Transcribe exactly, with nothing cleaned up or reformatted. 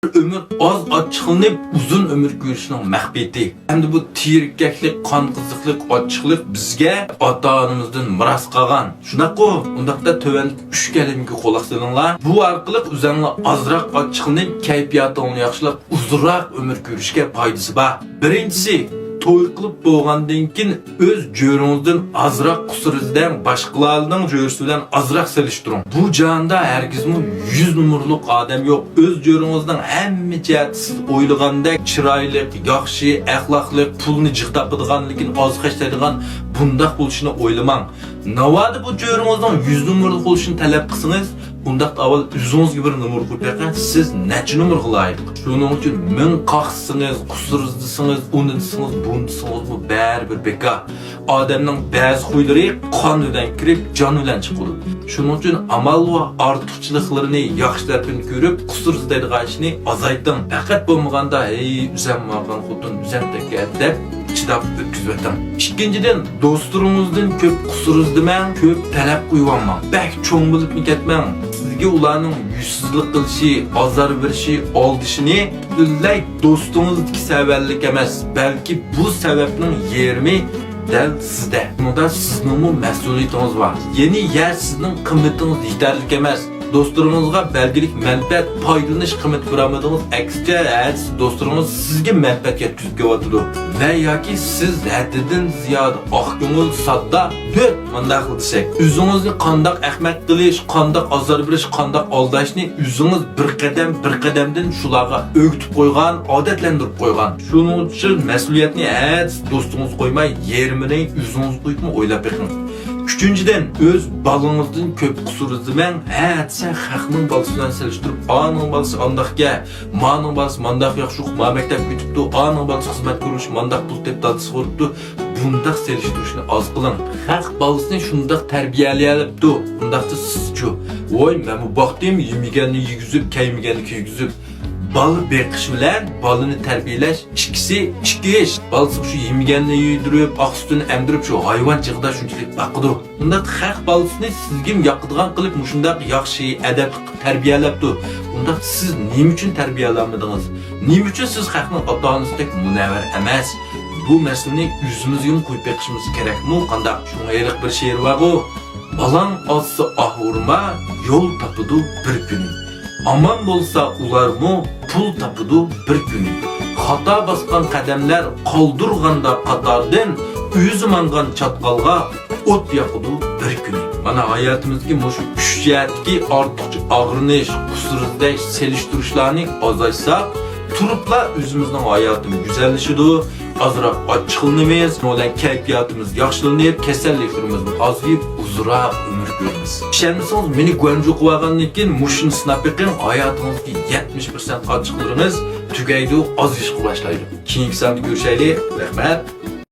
ئۆمۈر ئاز ئاچچىقلىنىپ، ئۇزۇن ئۆمۈر كۆرۈشنىڭ مەخپىيىتى. ئەمدى بۇ تېرىككەكلىك، قان قىزىقلىق، ئاچچىقلىق بىزگە ئاتا-ئانىمىزدىن مىراس قالغان. شۇنداققۇ؟ ئۇنداقتا تۆۋەندىكى ئۈچ كەلىمىگە قۇلاق سېلىڭلار. بۇ ئارقىلىق ئۆزۈڭلار ئازراق ئاچچىقلىنىپ، كەيپىياتىڭلارنى ياخشىلاپ، ئۇزۇنراق ئۆمۈر كۆرۈشكە پايدىسى بار. بىرىنچىسى، توي قىلىپ بولغاندىن كېيىن ئۆز جۆرىڭىزدىن ئازراق قۇسۇر ئىزدەڭ، باشقىلارنىڭ جۆرىسى بىلەن ئازراق سېلىشتۇرۇڭ. بۇ جاھاندا ھەرگىزمۇ يۈز نومۇرلۇق ئادەم يوق. ئۆز جۆرىڭىزنىڭ ھەممە جەھەتتە سىز ئويلىغاندەك چىرايلىق، ياخشى، ئەخلاقلىق، پۇلنى جىق تاپىدىغان، لېكىن ئاز خەجلەيدىغان بۇنداق بولۇشىنى ئويلىماڭ. ناۋادا بۇ جۆرىڭىزنىڭ يۈز نومۇرلۇق بولۇشىنى تەلەپ قىلسىڭىز، ئۇنداقتا ئاۋۋال ئۆزىڭىزگە بىر نومۇر قويۇپ بېقىڭ، سىز نەچچە نومۇرغا لايىق؟ شۇنىڭ ئۈچۈن مىڭ قاقسىڭىز، قۇسۇر ئىزدىسىڭىز، ئۇنى دېسىڭىز، بۇنى دېسىڭىزمۇ بەرىبىر بىكار. ئادەمنىڭ بەزى خۇيلىرى قان بىلەن كىرىپ، جان بىلەن چىقىدۇ. شۇنىڭ ئۈچۈن ئامال بار، ئارتۇقچىلىقلىرىنى ياخشى تەرىپىنى كۆرۈپ، قۇسۇر ئىزدەيدىغان ئىشنى ئازايتىڭ. پەقەت بولمىغاندا، ھەي، ئۆزەم ماڭغان خوتۇن، ئۆزەم تەككەن دەپ چىداپ ئۆتكۈزۈۋېتىڭ. ئىككىنچىدىن، دوستلىرىڭىزدىن كۆپ قۇسۇر ئىزدىمەڭ، كۆپ تەلەپ قويۇۋالماڭ. بەك چوڭ بولۇپمۇ كەتمەڭ. سىزگە ئۇلارنىڭ يۈزسىزلىك قىلىشى، ئازار بېرىشى، ئالدىشىنى پۈتۈنلەي دوستىڭىزدىكى سەۋەنلىك ئەمەس، بەلكى بۇ سەۋەبنىڭ يېرىمى دەل سىزدە. بۇنىڭدا سىزنىڭمۇ مەسئۇلىيىتىڭىز بار. يەنى يەر سىزنىڭ قىممىتىڭىز يېتەرلىك ئەمەس. دوستلىرىڭىزغا بەلگىلىك مەنپەئەت، پايدىلىنىش قىممىتى بېرەلمىدىڭىز، ئەكسىچە، ھە، سىز دوستلىرىڭىز سىزگە مەنپەئەت يەتكۈزۈپ كېلىۋاتىدۇ. ۋە ياكى سىز ھەددىدىن زىيادە ئاقكۆڭۈل، ساددا، دۆت، مۇنداق دېسەك، ئۆزىڭىزنى قانداق ئەخمەق قىلىش، قانداق ئازار بېرىش، قانداق ئالداشنى ئۆزىڭىز بىر قەدەم، بىر قەدەمدىن شۇلارغا ئۆگىتىپ قويغان، ئادەتلەندۈرۈپ قويغان. شۇنىڭ ئۈچۈن مەسئۇلىيەتنى ھە، سىز دوستىڭىزغا قويماي، يېرىمىنى ئۆزىڭىزگە قويۇپمۇ ئويلاپ بېقىڭ. ئۈچىنچىدىن، ئۆز بالىڭىزدىن كۆپ قۇسۇر ئىزدىمەڭ. ھە دېسە، خەقنىڭ بالىسى بىلەن سېلىشتۇرۇپ، ئانىڭ بالىسى ئانداقكەن، مانىڭ بالىسى مانداق ياخشى ئوقۇپ، ما مەكتەپكە ئۆتۈپتۇ، ئانىڭ بالىسى خىزمەت كۆرۈش، مانداق پۇل تېپىپ دادىسىغا ئۇرۇپتۇ. بۇنداق سېلىشتۇرۇشنى ئاز قىلىڭ. خەق بالىسىنى شۇنداق تەربىيەلىيەلەپتۇ، ئۇنداقتا سىزچۇ؟ ۋوي، مەنمۇ باقتىم، يېمىگەننى يېگۈزۈپ، كەيمىگەننى كىيگۈزۈپ. بالا بېقىش بىلەن بالىنى تەربىيەلەش ئىككىسى ئىككى ئىش. بالىسىغا شۇ يېمىگەننى يېدۈرۈپ، ئاق سۈتىنى ئەمدۈرۈپ، شۇ ھايۋان چېغىدا شۇنچىلىك باقىدۇ. ئۇنداق خەق بالىسىنى سىزگىمۇ ياقىدىغان قىلىپ، مۇشۇنداق ياخشى، ئەدەپلىك قىلىپ تەربىيەلەپتۇ. ئۇنداق سىز نېمە ئۈچۈن تەربىيەلەنمىدىڭىز؟ نېمە ئۈچۈن سىز خەقنىڭ ئاتا-ئانىسىدەك مۇنەۋۋەر ئەمەس؟ بۇ مەسىلىنى ئۆزىمىزگىمۇ قويۇپ بېقىشىمىز كېرەكمۇ قانداق؟ شۇڭا ھېلىقى بىر شېئىر بارغۇ، بالاڭ ئازسا ئاھ ئۇرما، يول تاپىدۇ بىر كۈنى. ئامان بولسا ئۇلارمۇ، پۇل تاپىدۇ بىر كۈنى. خاتا باسقان قەدەملەر قالدۇرغاندا قاتاردىن، ئۆزى ماڭغان چاتقالغا ئوت ياقىدۇ بىر كۈنى. مانا، ھاياتىمىزدىكى مۇشۇ ئۈچ جەھەتتىكى ئارتۇقچە ئاغرىنىش، قۇسۇر ئىزدەش، سېلىشتۇرۇشلارنى ئازايتساق، تۇرۇپلا ئۆزىمىزنىڭ ھاياتىمۇ گۈزەللىشىدۇ، ئازراق ئاچچىقلىنىمىز، شۇنىڭ بىلەن كەيپىياتىمىز ياخشىلىنىپ، كېسەللىكلىرىمىزمۇ ئازىيىپ، ئۇزۇنراق ئۆمۈر كۆرىمىز. ئىشەنمىسىڭىز، مېنى گۇەنجۇ قىلىۋالغاندىن كېيىن مۇشۇنى سىناپ بېقىڭ، ھاياتىڭىزدىكى يەتمىش پىرسەنت ئاچچىقلىرىڭىز تۈگەيدۇ، ئازىيىشقا باشلايدۇ. كېيىنكى ساندا كۆرۈشەيلى. رەھمەت.